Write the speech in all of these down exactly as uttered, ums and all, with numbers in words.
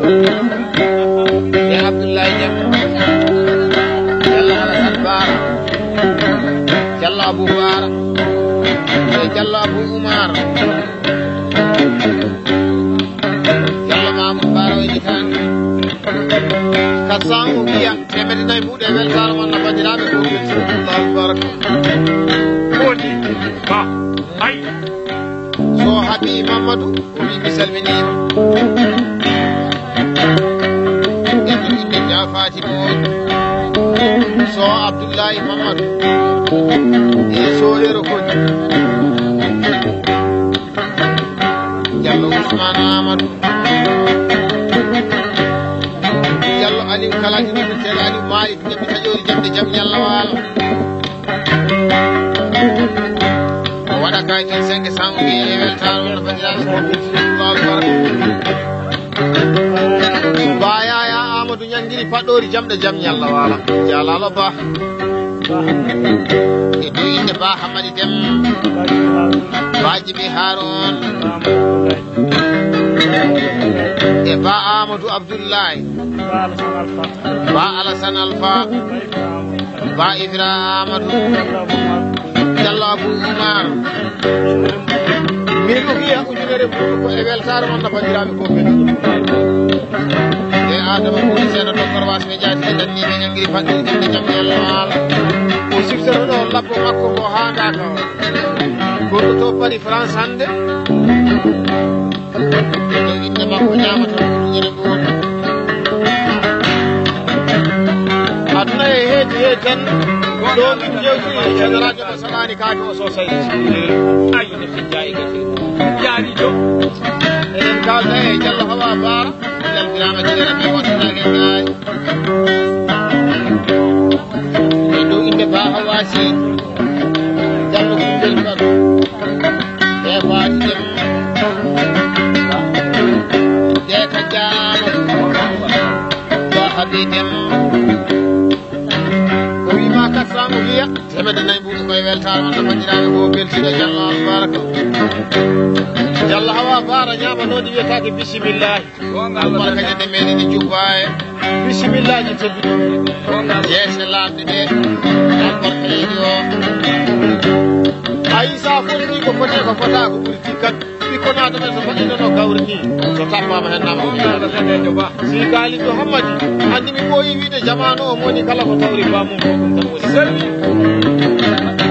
E Abdoulaye Dieng. Yalla Alassane Bara. Diallo Abou Bara. E Diallo Abou Oumar. Diallo Mamoudou Bara o Italie. Quatre cents o wiya teemedde nayi mbuuɗe weltaare mon no banndiraaɓe ko Allahu baraka. Woni ba ay. So Habi Mamadou o wi mi salminiima. E ko inde Dia Faty Boy. So Abdoulaye Mamadou. E so Yero Koli. Diallo Ousmane Amadou. Diallo Aliou Kalaji, Docteur Aliou Malick, Nabi Kajoori, Jamde Jam, Yalla Waalo. O waɗa kay cinq cents o wiye e weltaare walla banndiraaɓe ko Allahu akbar. Ba Yaya Amadou Ñanngiri Paɗɗoori, Jamɗe Jam, Yalla Waalo. Jaalalo Ba. E dow innde Ba Hammadi Dem, Ba Jibi Haroun, e Ba Amadou Abdoulaye, Ba Alassane Alpha, Ba Ibra Amadou, Diallo Abou Oumar. Min Rohiya ujunere ɓurɗo ko e weltaare mon no banndiraaɓe ko men. E Adama Koli Seeɗa Docteur Wasɓe Jaati e danni ɓe Ñanngiri Faɗɗiri Jamde Jam Yalla Waalo. O siftoto ɗo labbo makko ngo haandaaka o. Gonɗo to Paris France hannde. E dow innde makko ñaamata ujunere ɓurɗo. Aduna e heedi he ten. Ɗo min jewtiri général Samaani kaake o sosay. Ay, no fijja e gasiri. Yaari jo. Eɗen kaalda e Diallo Hawa Bara. Yaltiraama jigara ɓe waɗtunaake gaay. E dow innde Ba Hawa Si. Diallo Kumbel Ba. E Faati Dem. De ka jaama. Ba Habi Dem. O wiima quatre cents o wiya. Teemedde nayi mbuuɗu koye weltaare mon no banndiraaɓe ko beltiiɗo Diallo Hawa Baraka. Diallo Hawa Bara ñaama noon wiyetaake bisimillahi. Albarka ñande meeɗen e jubbaye. Bisimillahi tedduɗo. Jeese laaɓɗe ɗe. Albarka yeeɗi o. Ayi sa foti ko foti ko fota ko ɓuri tikkat. Ɓikkon Adama en so mbaɗɗinono gawri ni, so tappaama heen nama. Si Kalidu Hammadi, anndi mi ɓooyi wiide jamaanu o moni kala ko tawri bamum ko ɗum tan woni. Selli.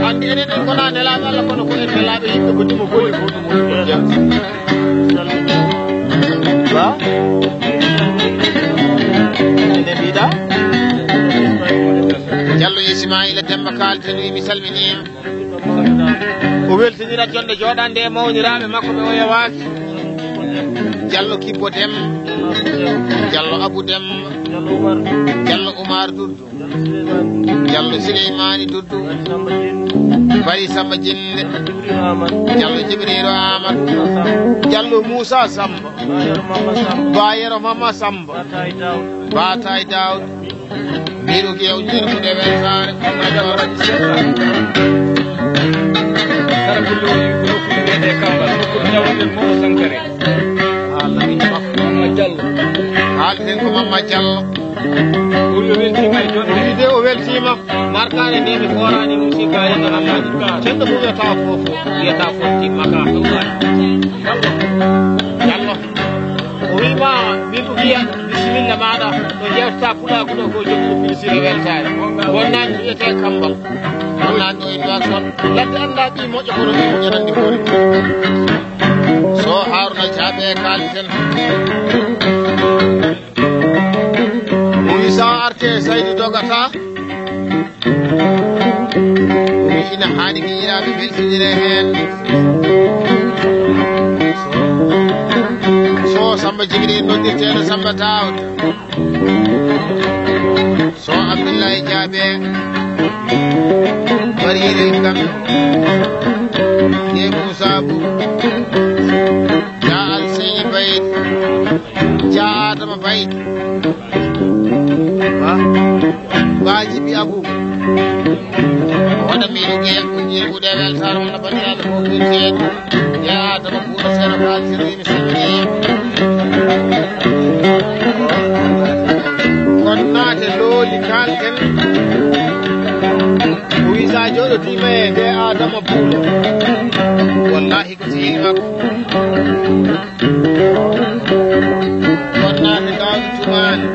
Anndi enen en ngonaa nelaaɓe Allah, kono ko en nelaaɓe yimɓe ko ɗum o boni ko ɗum woni ko jam. Ba? Ene mbiɗa? Diallo Ismaila Demba Kal, tenu mi salminiima. O weltinirat jonde jooɗande e mawniraaɓe makko ɓe o yawaaki. Diallo Kibbo Dem, Diallo Abou Dem, Diallo Oumar Doudou, Diallo Souleymani Doudou, Bari Samba Jinne, Diallo Jibril Amadou, Diallo Moussa Samba, Bayero Mama Samba, Batay Daoud. Miɗo ke o jere ko dewe sare. Kala ko lo yi ko ko de kamba ko ko jawde mo sankare. Ala ni ba. Mamma Diallo. Haalten ko Mamma Diallo. O yo weltima e jonde. O wiide o weltima. Markare nde mi forani mo si gaari no Allah. Cendo ko wiyata fofo. Wiyata fofo timmaka. Diallo. O wiima, min ɗum wiya, bisimilla maaɗa, ɗo jeewtata pulaagu ɗo ko jogiɗo pilisire weltaare. Wonnaani wiyetee Kammbal. Wonnaani ɗo e Nuwaasot. Ladde anndaa ɓii moƴƴo kono ɓii moƴƴo nanndi hoore. So Haaruna Jaaɓe kaalten. O wi so a artee Saydu dogata. Ina haani giñiraaɓe weltinire heen. So Samba Jibril noddirteeɗo Samba Daawda. So Abdullahi Jaabe. Bariire kam. E Muusa Bum. Jaa Alseyni Baydi. Jaa Adama Baydi. Ba, Ba Jibi Abu. Wona mi ruge, kuñi rude weltaare wona banndiraaɓe ko kuñi. Jaa Adama Buuɗo Seeɗa Faal Sirri mi salmini. Kalten. O wii sa jooɗotiima e nde Adama Buulo. Wallahi ko sehil makko. Wonnaande Daawda Cumaani.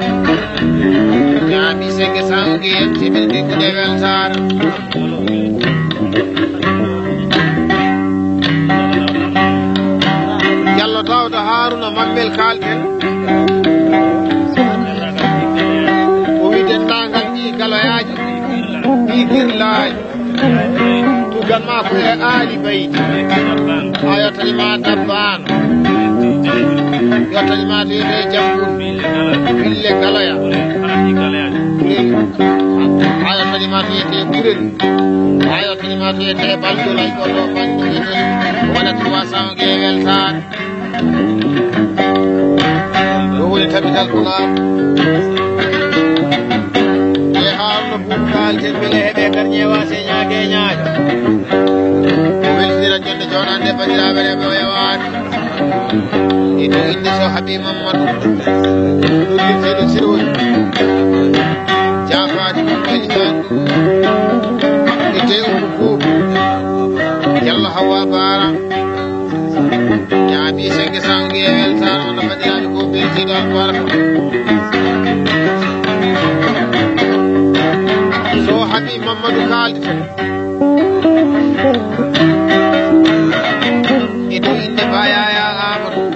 Ñaami senge sawge en tibinɗi gude weltaare. Jallo Daawda Haaruna Mammel Kalten. O wi denndaangal ɓii galoyaaji, ɓii girlaaji. Tugan ma ko e aali bayti. A yottani ma dabbaan. Yottani ma to yete jambun. Bille galoya. A yottani ma to yete ɓurel. A yottani ma to yete balɗol ay goto banɗo. Wona trois cents ge weltaare. Ɗum woni tabital pulaar. E haalno buuɗal tembele heɓe kar ñeewa se ñaage ñaaga. Ko weltira jonde joɗande bandiraɓe rewɓe o yawaani. E to inde so Habi Mamadou. Ɗo yirteɗo siroji. Jaafaade ɗum weli tan. E tew ko buubu. Yalla Hawa Baara. Ñaami senge sangi e weltaare on no bandiraɓe ko beltiiɗo albarka. So Habi Mamadou kaaldi tan. E to inde Bayaya Amadou.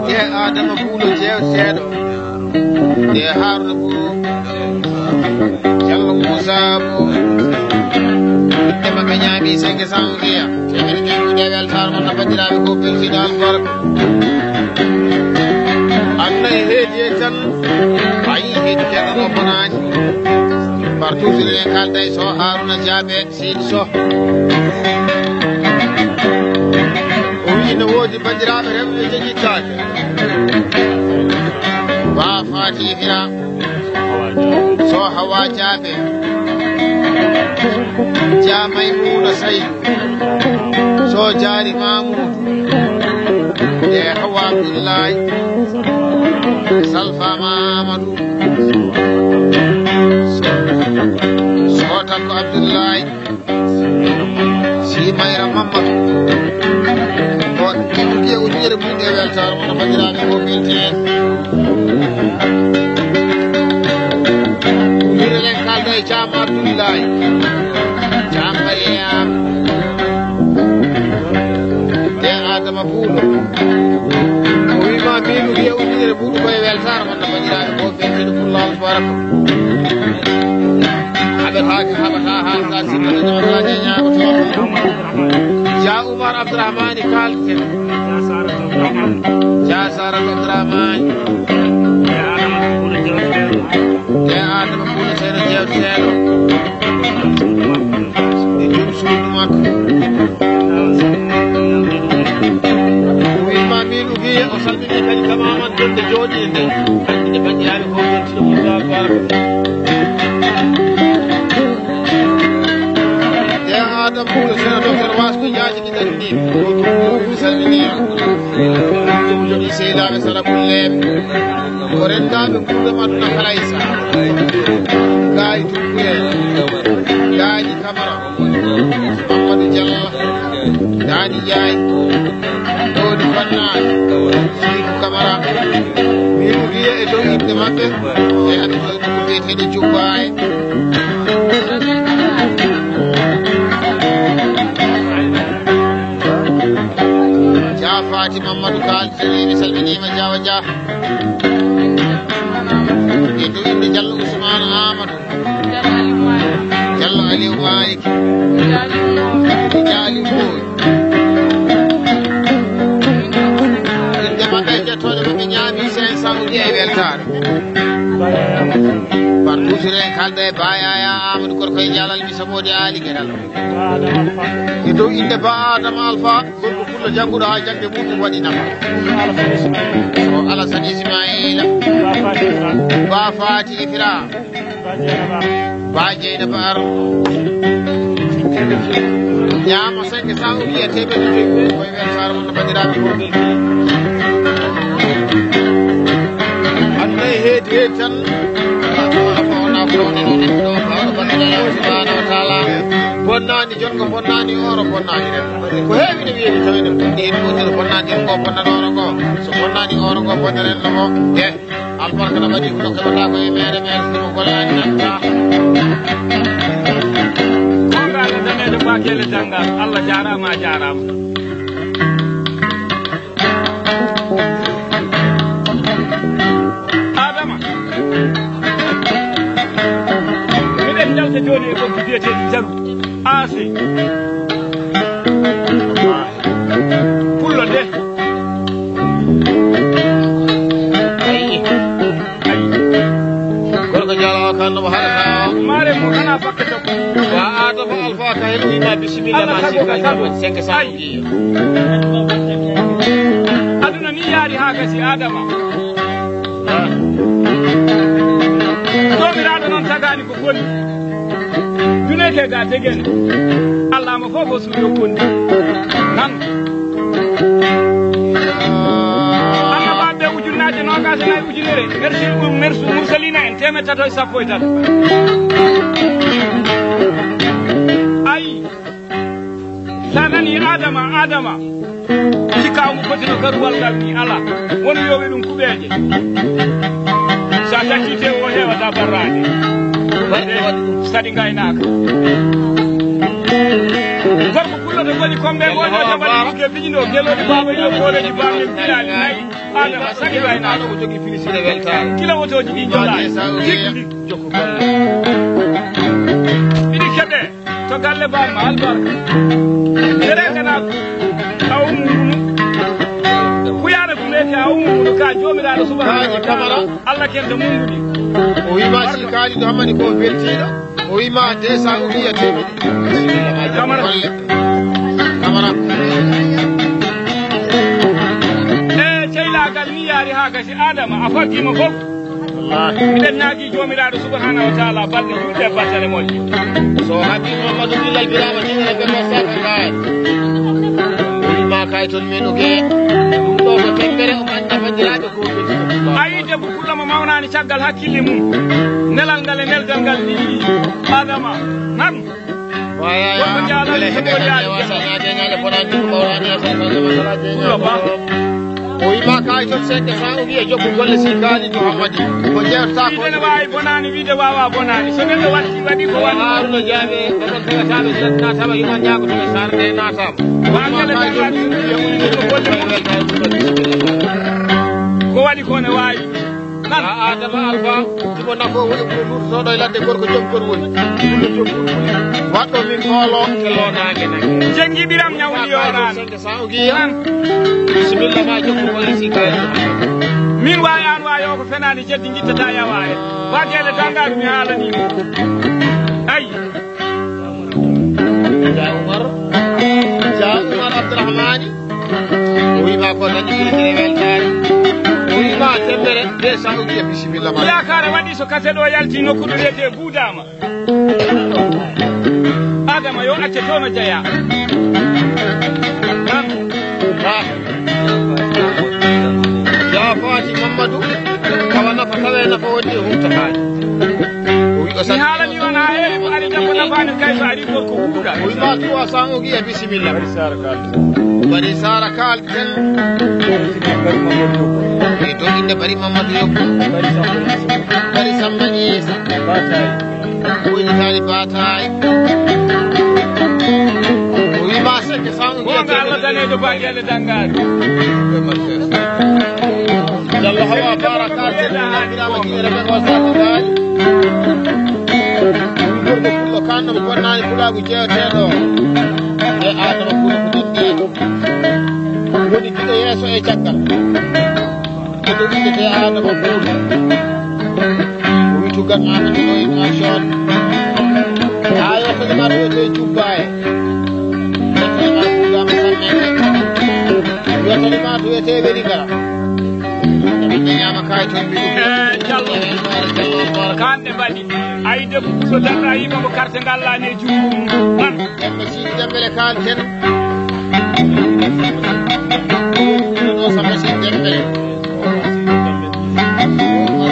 E Adama Buulo jeew seeɗo. E Haruna Buulo. Jallo Moussa Buulo. Inde makka ñaami senge sangiya. Teɓere ñaami de weltaare mon no bandiraɓe ko beltiiɗo albarka. Anna e heedi e tan. Ayi heedi tan no bonaani. Partout en kalda e so Haruna Jaabe. Seydi Soh. O wiyi no woodi banndiraaɓe rewɓe jogittaake. Ba Faati Hira. So Hawa Jaabe. Ja Maymuna Saydu. So Jaari Mamuudu. E Hawa Abdullahi. Salfa Mamadou. So Takko Abdullahi. Si Mayra Mamma. Ko ɗiɗi e ujunere mum e weltaare mon, bandiraɓe ko belti en. Ujunere kalda e Caam Abdullahi. Caam Mariam. E Adama Buulo. O wima min ujunere buuɗu ko e weltaare mon, bandiraɓe ko belti en. Allahu Akbar. Haɓataake, haɓata, haalta, sinno, ñaamata, ñaamata. Ja Umar Abdourahmane kaalten. Ja Saratu Abdourahmane. E Adama Buulo Seeɗo Jeewte Seeɗo. E jom suudu makko. O wima min ugiye o salmini kadi kama man jonde jooɗi nde. Ande banndiraaɓe ko yontude mum baraka. E Adam Buulo Seeɗo Docteur Wasɗo Jaaji ɗi ɗanni. Ko ɗum ɗum mi salmini. Ɗum jooɗi seydaaɓe sara kulleeɓe. Ko renndaaɓe Buulo Maduna Kalaysa. Gaay Tumbuyel. Gaay Kamara, Mamadou Diallo, Dadi Ndiaye, Dodi Fanna, Siku Kamara, Mimu Giya e dow innde maɓɓe, e aɓe ɗon ko biyeteeɗo Jubbaay. Jaa Faati Mamadou Kaal, Saliimi salminiima, Jaawa Jah. E dow innde Diallo Ousmane Amadou. Jallo Aliou Malick. Jaali Mboy. Inde maɓɓe e jettooɗe maɓɓe ñaami cinq cent uji e weltaare. Partout en kalda e Ba Yaya Amadou Gorko e Jalal mi soɓoode Aali Geral. E dow inde Ba Adama Alpha. Gorko pullo jannguɗo haa jaŋde muɗum waɗi nafa. So Alassane Ismaila. Ba Fati Ifra. Ba Jeynaba Ar. Ñaamo cinq cent ou bien teemedde joyi. Koye weltaare mon no banndiraaɓe ko. Annday heedi heedi tan. Tawde ɗo neɗɗo ɗo, baawɗo banndiraaɗo Allah subhanahu wa taala. Bonnaani jonɗo, bonnaani ooro, bonnaani renndo. Ko heewi ne wiyeede tawi ne bonni heen gooto, bonnaani renndo, bonnaani ooro ngo. So bonnaani ooro ngo, bonna renndo ngo. He, albarka no waɗi, ko heɓata ko e meere, meere, so ɗum gollaani nanta. Ko ngal daneede Bakel e Danngal. Allah jaaraama, a jaaraama. Adama. Miɗen njalta jooni e ɓoggi biyeteeɗi Jaru. Aasi. Pullo de. Ayi. Gorko Jaalo o kan no mo haɗata o. Maare mo kana fakke to. Wa Adama Alfa ka hen wiima bisimilla Allah ma tago sikka ka tago. Cinq cent. Ayi. Aduna ni yaari haa gasi Adama. Joomiraaɗo noon tagaani ko bonni. Duneke ga tegen. Allah mo fof o suuɗo bonni. Nan. Annabaaɓe ujunnaaje noogaas e nayi ujunere. Mersil, mersu, mursalina en teemeɗɗe tato e sappo e tato. Ayi. Sa nani Adama, Adama, sikka omo foti no garuwal ngal ni ala. Won wiyoɓe ɗum kuɓeeje. Sa tacci te o hewata barraade. Waɗi, waɗi ɗum. Saɗi ngaynaaka. Gorko pullo to goni kombe goni o jabani ke bijindo gelodi baba yo koreji baba bilali nayi. Adama saɗi ngaynaaka. Kila wotoji ɗi jola. Jikki. Jokku golle. Miɗi keɓe. To galle bamma albarka. Tere kana a ummunu. Kuyana kuleke a ummunu ka jomiraɗo subhanahu wa ta'ala. Allah ken to munguɗi. O wima si kalido hammani ko beltiɗo. O wima de sa umiya tebe. Kamara. Kamara. E ceylagal ni yaari ha gasi Adama a faddima fof. Wallaahi. Miɗen naagi Joomiraaɗo subhaanahu wa taala balɗe juutɗe e battane moƴƴe. So Habibu Mamadou Bilal Birama Jingere ɓe Mosaka Mbaye. Wima kay toon min uke. Ɗum ɗo ko tembere o ganda bandiraɓe ko. Ayi debbo pullo mo mawnaani caggal hakkille mum. Nelal ngal e nelgal ngal ni Adama. Nan. Waya, wonko jaalani ko moƴƴaani jam. Pullo ba. O wima kay toon seeɗa sa o wiya jokku golle si kaali to hammadi. Ko jeerta ko. Wiide ne waawi bonaani, wiide waawa bonaani. So neɗɗo watti, waɗi ko waɗi. Haruna Jaabe, oɗon tagataɓe, tagataɓe, yuma ñaago to sarde natam. Ko angale tan waɗi ko golle mum. Ko waɗi ko ne waawi. Nan. A Adama Alfa, ɗum o nafo woni ko lurtoɗo e ladde gorko joom kor woni. Ɗum o joom kor woni. Waɗɗo min koolo e loonaange nage. Jenngi ɓiram ñawli yoraani. Sa o giya. Nan. Bisimilla ma jokku ko isi kaali. Min waawi aan waawi o ko fenaani jeddi ngittata yawaare. Wageele dangaari mi haalanii mo. Ay. Ja Umar, Ja Umar Abdourahmani, o wiima ko dañi ɗum ene weltaani. O wiima tembere, de sa o wiya bisimilla ma. Yaakaare waɗi so kase ɗo yalti nokku ɗo wiyetee Buudaama. Adama yo acce to no jeyaa. An. Ha. Ya Faati Mammadu, tawa nafa tawe nafa wonde humta haali. O wi o mi haalani on haa heewi ko ari debbo nafaani kay so ari gorko wuuda. O wi ma trois cents o giya bisimilla. Bari Sara Kal. Bari Sara Kal ten. E to inde Bari Mamadou Yobbo. Bari Samba Issa. Ko ine taali Batay. O wi ma sekke cent o giya. Wonga Allah daneejo ba gelle danngaari. Yalla hawa bara ka teddi nanndirama ki rebe ko sa ko gaari. Gorko pullo kanno mo bonnaani pulaagu jeeteeɗo. E Adama pullo ko ɗiɗɗi. Woni giɗo yeeso e caggal. Ko ɗo wiɗete Adama pullo. O wi tuggan Adama ɗo e action. Haa yottade ma ɗo e jubbaye. Yottade ma ɗo e teweri gara. Ɓe ñaama kaay toon mbi ɗum. Eh, Jallo. Jallo, Jallo. Kanɗe mbaɗi. Ay, debbo so darna yima mo carte ngal laane e junngo mum. An. Demba Sidi Dembele kaalten. Ɗo Samba Sidi Dembele.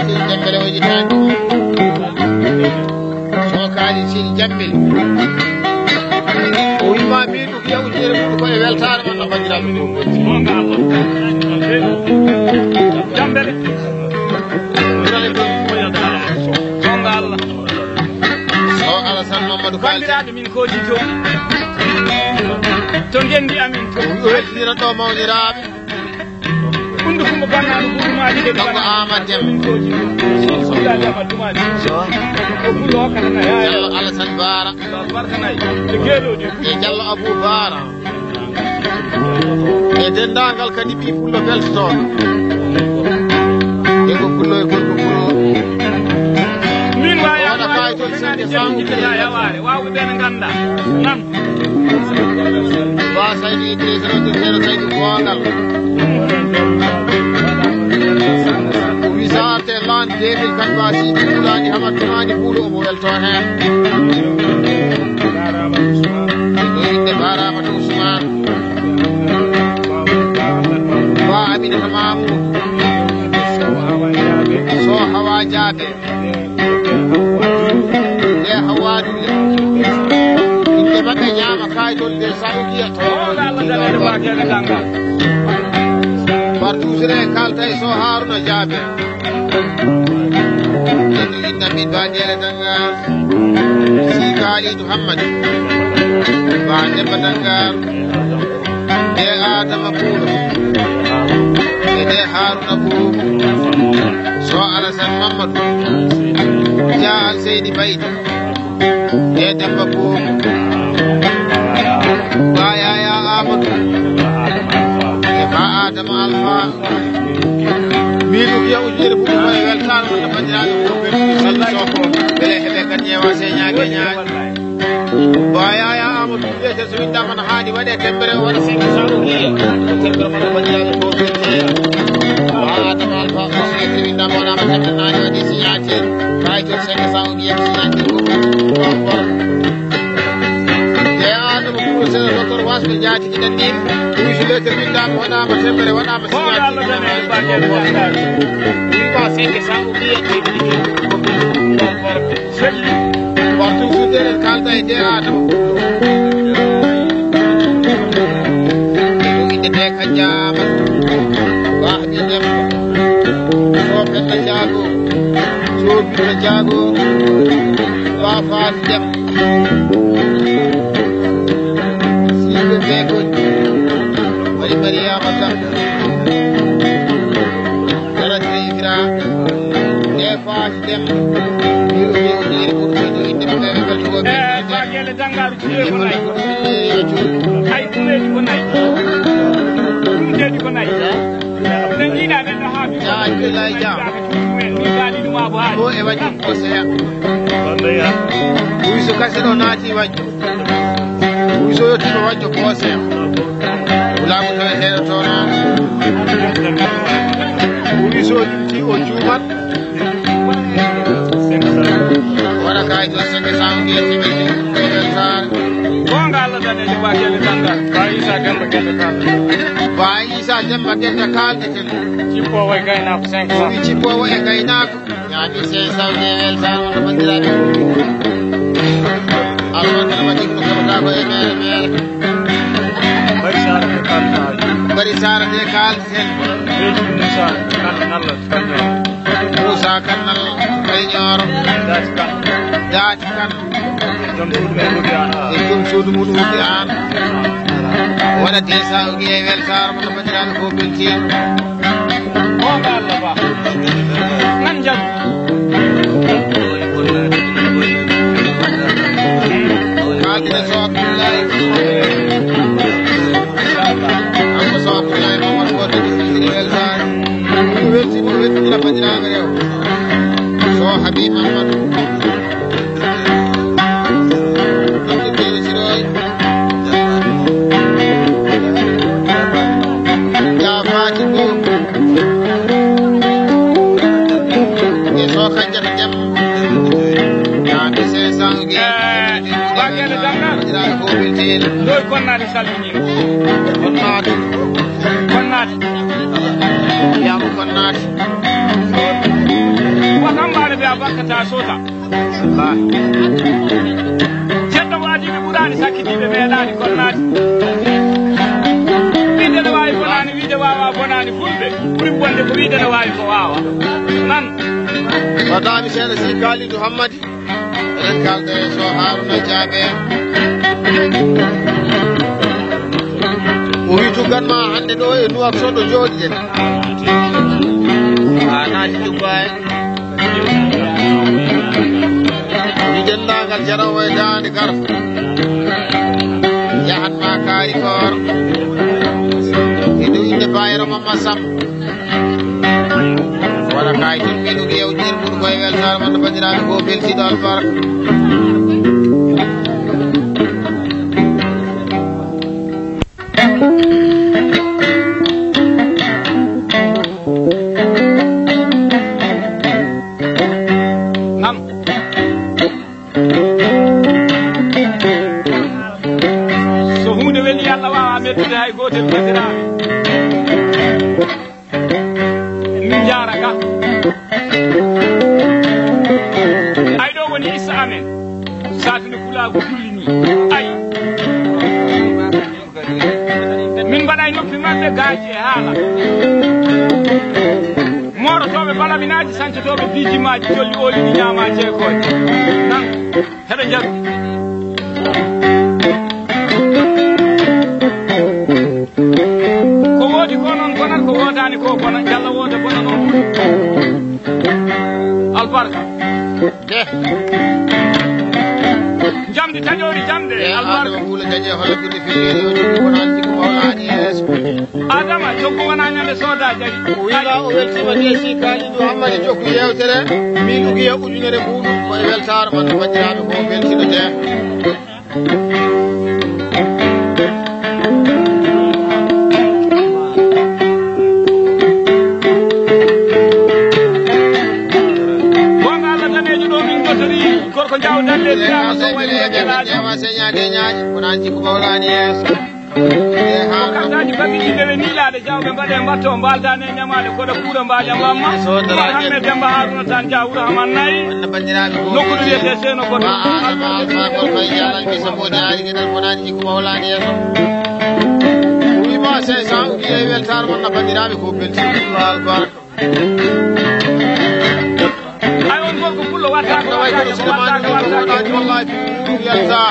Sidi Dembele o yiɗi kaani. Jambil. O wiima miiɗu wiya ujunere mum ko e weltaare on no banndiraaɓe. Goonga Allah. Jambere. Goonga Allah. O Alassane Mamadou Fall. Banndiraaɓe min koodi to. To ngenndi amin to. O weltinira ɗo mawniraaɓe. Ɓunndu Kumba Bannaano Buurumaali de. Kanko Aamadu Dem. Ɓunndu Aamadu Dumaali. Ko Pullo hokkata na yaaya. Jallo Alassane Baara. Barka nayi. E geelooɗi. E Jallo Abuu Baara. E denndaangal kadi ɓii Pullo beltotooɗo. Debbo Pullo e gorko Pullo. Min waawi waɗa kaayitol sinde sangu. Yaaya waare. Waawɓe ɓe ne ngannda. Nan. Ba Saydu Idrissa Lo, Idrissa Saydu Goongal. O wi so arti e l'an deux mille quatre, ba Sidi Wulaani Hamad Tumaani Buulo omo weltoo heen. Ɗo innde Baaraama to Usmaan. Ba Aminata Mamoudou. So Hawa Jaabe. Nde Hawwaa ɗum. Inde maɓɓe ñaama kaayitol nde Saudi yiyata. O, Allah daneede baakeede Danngal. Partout sere kalta e so Haruna Jaabe. Inde inna min baakeede Danngal. Si Kalidu Hammadi. Ba Demba Danngal. Nde Adama Buulo. E nde Haruna Buulo. So Alassane Mamadou. Dia Alseydi Baydi. E Demba Buulo. Ba Yaya Amadou. E Ba Adama Alfa. Miɗo wiya ujunere fof ko e weltaare wonde banndiraaɓe fof ɓe. Wallaahi. Mbele heɓe kadi ƴeewa señaage ñaage. Ba Yaya Amadou wiyete so winndama no haani waɗe temmbere o waɗa cinq cent o wiye. Temmbere mon banndiraaɓe fof ɓe. Ba Adama Alfa o wiyete winndama waɗama temmbere naani waɗi signature. Kaayitol cinq cent o wiye signature. E Adama Buulo Seeɗa Docteur Wasɓe Jaati. Iɗen ɗin, wisi lettre winndama, waɗama temmbere, waɗama signature. Wi ba cinq cent ou bien. Selli. Waxtu sudere kalta e de Adama. Ɗum inde de ka jaama. Ba mi dem. So penda jaago. So penda jaago. Ba faati dem. Siɓe ɓe ko waɗi Mariama Ka. Dara Seydi Kira. E Faati Dem. Yiro yiro yiro ɓurɗo inde ɓe ɓe ɓe ɓe. Eh, Ba Gele Danngal, juuɗe ko nayi. Ay, juuɗe ko nayi. Juuɗe ko nayi. Ɓe njiɗa ɓe ɗo haa mi. Jaa, Abdoulaye Dia. Ko e waɗi ko seya. Wuyso kase ɗo naati waɗi. Wuyso yottiima waɗjo poosee. Wulaamu tawi heɗotoono. Wuyso jumti o juumat. Waɗa kaay to cinq cent mille. Goonga Allah daneejo ba gelle tangal. Ba Issa Demba gelle tangal. Ba Issa Demba gelle kalde ten. Cippoowo e gaynaako cinq cent. Wi cippoowo e gaynaako. Ñaami cinq cent mille weltaama no banndiraaɓe. Albarka no waɗi ko sabata ko e meere meere. Bari Sara de kalta. Bari Sara de kalten. Beeji Moussa Kan Nalla Kañooro. Moussa Kan Nalla Kañooro. Daati Kan. Daati Kan. Joom suudu mum Rubi Aan. E joom suudu mum Rubi Aan. Waɗa de sa o wiye weltaama no banndiraaɓe fof beltiima. Goonga Allah ba. Nan jam. Kaalɗe so Abdoulaye. Kanko so Abdoulaye Mamadou Goto Jibril Weltaare. Welti mo weltira banndiraaɓe rewo. So Habib Amadou. Abdou Bello Siroy. Jaafaaki fof. E so Kadiata Dem. Ñaami cinq cent. Eh, Ba Gelle Danngal. Ɗo e Konnaade salminiima. Konnaade. Konnaade. Yaama Konnaade. Wakambaane ɓe a ba. Kata sota. Ceɗɗo waadiiɓe ɓuraani, sakkitiiɓe meeɗaani konnaade. Wiide ne waawi bonaani, wiide waawaa bonaani. Fulɓe ɓuri bonde ko wiide ne waawi ko waawaa. Nan. Wataani seeɗa si Kaalidu Hammadi. Eɗen kaalda e so Haruna Jaabe. O wi tuggan ma hannde ɗo e Nuwaksoot ɗo jooɗiɗen. A naati Dubaay. Ni denndaangal jaroowo e daande garfa. Yahan ma kaari koor. E dow innde Bayero Mamma Sam. Wala kay tun ɓe ɗum yewtir ɓur koye weltaare mon no banndiraaɓe ko beltiiɗo albarka. Nam. So huunde weli, Alla waawaa mettude hay gootel, banndiraaɓe. Min njaara ga. Ay, ɗo woni issa amen. Saatude pulaagu julli ni. Ay. Min mbaɗa e noppi maɓɓe gaaji e haala. Moorotooɓe balaminaaji, sancotooɓe biijimaaji, jolli ooliɗi ñaama jeegooje. Nan, heɗo njaru. Ko woodi ko noon bonat, ko woodaani ko bonat, Yalla wooda bona noon. Albarka. Jamdi taƴoori jamde, albarka. Adama ɓuula dañe hono juuɗe feeñoore, o jogii ko naan jikku mawlaaɗi yeeso. Adama jokku wona ñande sooda jari. O wiima o weltiima de si Kaalidu Hammadi jokku yeewtere. Min ugiya ujunere mbuuɗu ko e weltaare mon banndiraaɓe ko weltiino de. Gonga Allah daneejo ɗo min jottori gorko jawdande siyama so woni e jalaajo. Ƴeewa señaade e ñaaƴe, ko naan jikku mawlaani yeeso. Ko kartaaji baɗɗiɗi ndewe niilaade jawɓe mbaɗe mbatto mbaaldaane e ñamaale koɗa kuura mbaaƴa mbamma. Umar Hammet Demba Haruna Tan Jawuro Haman Nayi. Nokkudu wiyetee Seeno Koto. Ba Adama Alfa Gorko e Yalal Bisa Mboodi Aari Geɗal Bonaani Jikku Mawlaani Yeeso. O wiima cinq cents uji e weltaare mon na banndiraaɓe ko beltiiɗo albarka. Ay, on gorko pullo wattaaka, wattaaka, wattaaka, wattaaka. Wallahi, yalta.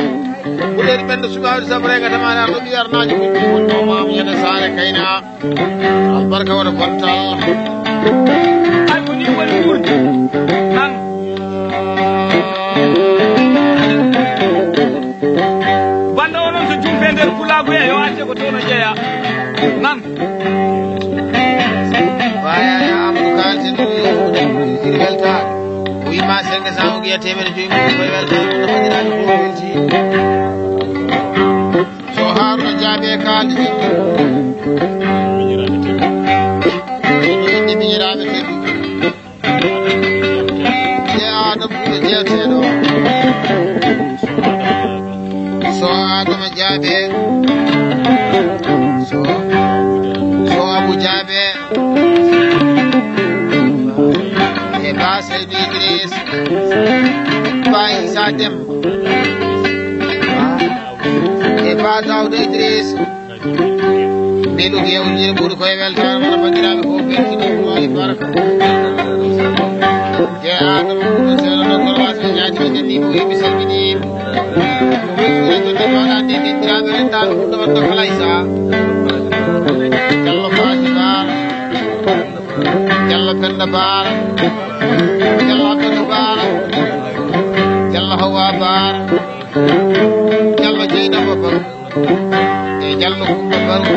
Ɓureeri ɓenndo sukaaɓe sabu rengata ma, arɗo ɓiy arnaaji ko ɗum woni ɗo maamu ñande saare kayna. Albarka wata bontal. Ay, ko ni woni ɓurdi. Nan. Bannda onon so jumpe nder pulaagu e yo acce ko toon o jeya. Nan. Waya ya Amadou Kal, sen ɗum yo iri weltaare. O wiima senge sa ogiya teemedde joyi mum koye weltaare, no fajiraade ko welti. So Haruna Jaabe Kal, inde miñiraaɓe tedduɓe. Nde Adama ɓuri jeeteɗo. So Adama Jaabe. So, so Abu Jaabe. E Ba Seydi Idris. Ba Isa Dem. E Ba Dawda Idris. Min ɗum yewtidiri ɓuri koye weltaare mona banndiraaɓe fof, beltiɗo ɗum waɗi barka. Jeyaa ɗum ɗum seeɗa ɗo kono waasa ñaati ɓe ndenndi mo yimɓe salmini. Ko woni ɗum ɗo waɗa ndenndindiraaɓe renndaaɓe ɗum ɗo waɗa kala e saha. Jallo Faati Baara. Jallo Penda Baara. Jallo Abdou Baara. Jallo Hawa Baara. Jallo Jeynaba Baara. E Jallo Kumba Baro.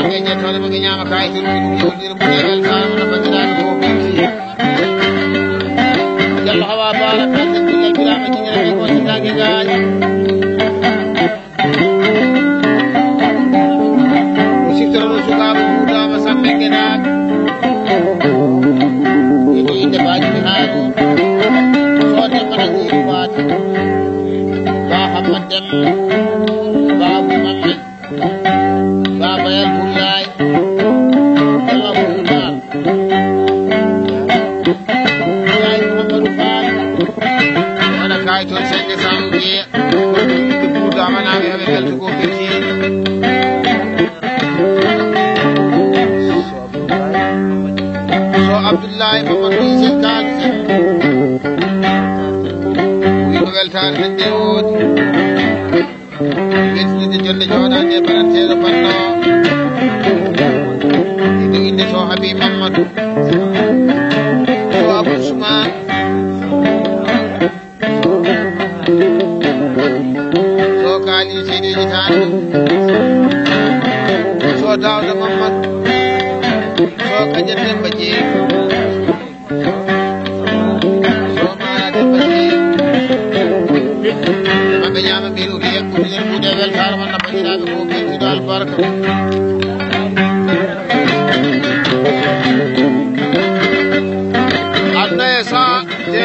Ɓe ƴettoode ɓe ñaama kaay turu ɗum yewtira ɓuri e weltaare mo no banndiraaɓe fof belti. Jallo Hawa Baara, kalten ɗum yaltiraama, jiñiraama ko jinndaange gaañi. O siftora ɗo sukaaɓe Fuutaama Sambe Genaak. E ko innde Baaji Genaak. Soodde mana jiiru Faati. Ba Hammat Dem, Ba Abou Mamme, Ba Bayal Bullaay, Jalla Bullaay. Ay toon senge Sambiye, ko ɗum ɓe Buuda Amanaaɓe, heɓe belto ko ɓe keeri. So Abdullahi Mamadou Ise Kaalisi, wiima weltaare nde woodi. Weltinirde jonde jooɗaande e baɗanteeɗo banno. Ɗiɗo innde to Habib Mamadou. To Abou Ousmane. So Kaali Seydi Taal. So Daouda Mamadou. So Kadia Demba Jeey. So Mara Demba Jeey. Maɓɓe ñaama mbiru ɓe yakkude nder kuuɗe weltaare mon, no banndiraaɓe fof ɓe ɗiɗo albarka. Aduna e saha, de,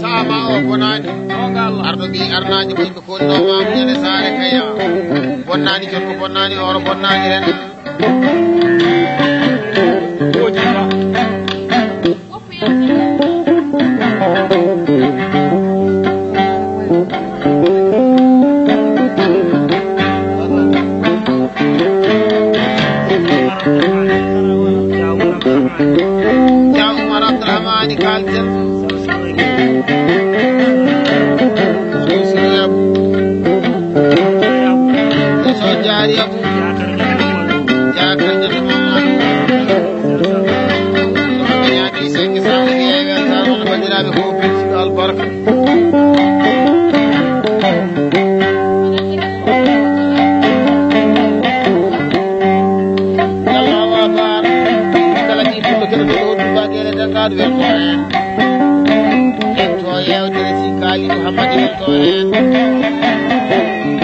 saha ma o bonaani. Arɗo ɓi arnaaji ko yimɓe ko ɗo ma muñane saare kaya. Bonnaani jot ko bonnaani hooro bonnaani ren. Ya Umar Abdourahmane Kalten. So jaari Abu. Yaakaar jam. Yaakaar jam. Banndiraaɓe fof, albarka. Yalla wa bar. Kala ɗi pullo keɗoto ɗo, Touba Guédé Danngaadu, welto heen. Welto yeewtere si Kaali Mouhammadi, welto heen.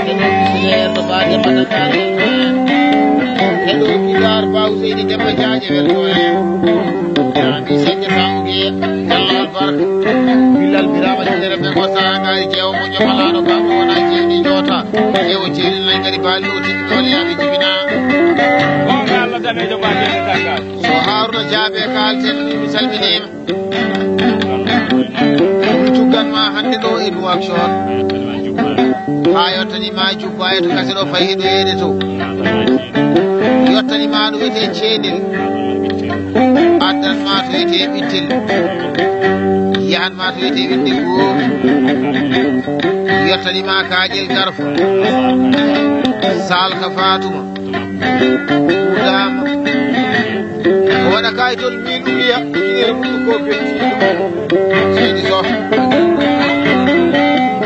Heɗo Bisileer no Baaje Mata Kaali, welto heen. Heɗo Kidaar Ba Useyni Demba Jaaje, welto heen. Jaabi Seydi Sambiye, Yalla albarka. Bilal Birama Jidere ɓe ko saha ngaari jeewo mo ñamalano ba mo wona jeeɗi joota. Jeewo jeeɗi nay ngari ba loti ɗo le abi jibina. Gonga Allah danejo ba jeeɗi tanga. So Haruna Jaabe Kalten, mi salminima. Ɗum tuggan ma hannde ɗo e Nouakchott. Haa yottani ma Jubba e to kase ɗo fayi ɗo yeede to. Yottani ma ɗo wiyetee Ceedel. Addan ma to wiyetee Ɓittel. Yahan ma to wiyetee Winde Goor. Yottani ma Kaƴel Garfa. Salka Fatuma. Ɓuuɗaama. O waɗa kayitol min uliya, ujunere mum ko betti. Seydi Soh.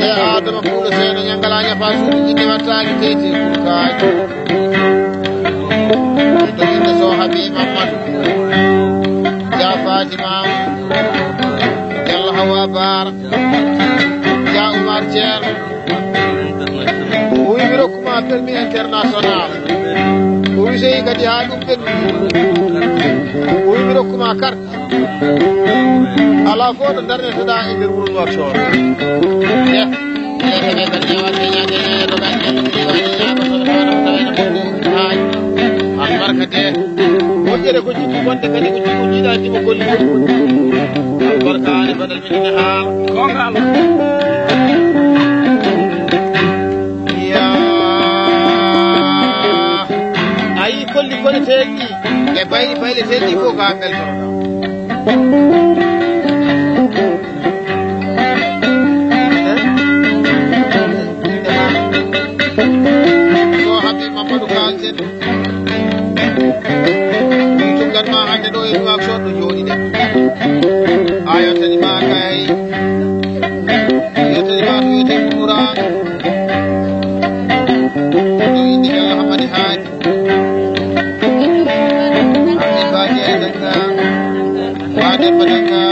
E Adama Puulo Seeɗa ñanngala ñafa suudu jinde wattaali teyte kurkaaji. Ɗo yimɓe Soh Habib Mamadou. Ja Fatima. Yalla Hawa Baara. Ja Umar Ceerno. O wi mi rokkuma permis international. O wi so yehi kadi haa ɗum ɓenni. O wi mi rokkuma carte. Alaa fof ɗo darnetoɗa e nder wuro Nouakchott. Albarka de. Moƴƴere ko jikku bonde kadi ko jikku jiɗaɗimo golli. Albarka ani baɗal. Gonga Allah. Yaa. A yii kolli koneteeɗi e bayli bayleteeɗi fof ko haa mbeltoroɗaa. Ko Habib Mamadou Kalten. Ɗum tuggan ma hannde ɗo e Nouakchott ɗo jooɗi ɗen. A yottani ma kay. Yottani ma to wiyetee Mourane. Ɗo indi Yalla Hammadi Haadi. Haadi Faati e Dagga. Faati Dagga.